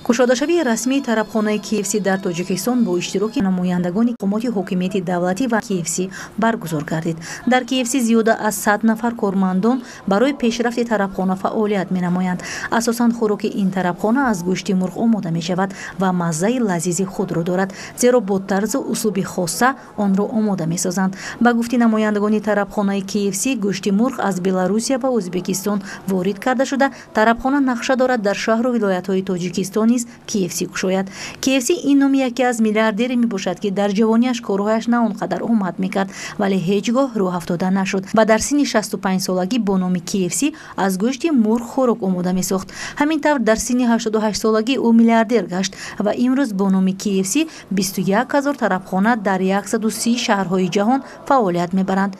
Кушодашавии расмии тарабхонаи KFC дар Тоҷикистон бо иштироки намояндагони мақомоти ҳокимияти давлатӣ ва KFC баргузор гардид. Дар KFC зиёда аз 100 нафар кормандон барои пешрафти тарабхона фаъолият менамоянд. Асосан хӯроки ин тарабхона аз гӯшти мурғ омода мешавад ва маззаи лазизи худро дорад, зеро бо тарзу услуби хоса онро омода месозанд. Ба гуфти намояндагони тарабхонаи KFC, гӯшти мурғ аз Беларусия ва Ӯзбекистон ворид карда шуда, тарабхона нақша дорад дар шаҳру вилоятҳои Тоҷикистон низ KFC кушояд. KFC ин номи яке аз миллиардере мебошад, ки дар ҷавониаш корҳояш на он қадар омад мекард, вале ҳеҷ гоҳ рӯҳафтода нашуд ва дар синни 65 солагӣ бо номи KFC аз гӯшти мурғ хӯрок омода месохт. Ҳамин тавр дар синни 88 солагӣ ӯ миллиардер гашт ва имрӯз бо номи KFC 21 ҳазор тарабхона дар 130 шаҳрҳои ҷаҳон фаъолият мебаранд.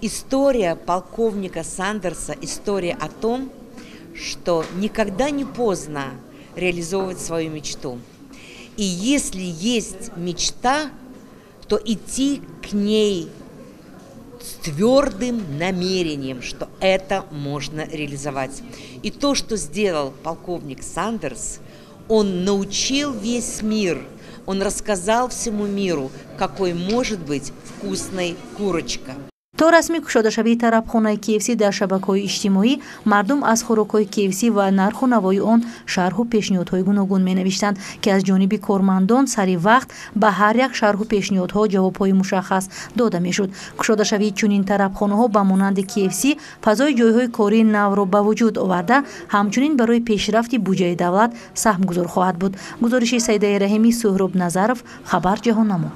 История полковника Сандерса – история о том, что никогда не поздно реализовывать свою мечту. И если есть мечта, то идти к ней с твердым намерением, что это можно реализовать. И то, что сделал полковник Сандерс, он научил весь мир, он рассказал всему миру, какой может быть вкусной курочка. То расмии кушодашавии тарабхонаи KFC дар шабакаҳои иҷтимоӣ мардум аз хӯрокҳои KFC ва нарху навои он шарҳу пешниҳодҳои гуногун менавиштанд, ки аз ҷониби кормандон сари вақт ба ҳар як шарҳу пешниҳодҳо ҷавобҳои мушаххас дода мешуд. Кушодашавии чунин тарабхонаҳо ба монанди KFC фазои ҷойҳои кории навро ба вуҷуд оварда, ҳамчунин барои пешрафти буҷаи давлат саҳмгузор хоҳад буд. Гузориши Саидаи Раҳимӣ, Суҳроб Назаров, Хабар, Ҷаҳоннамо.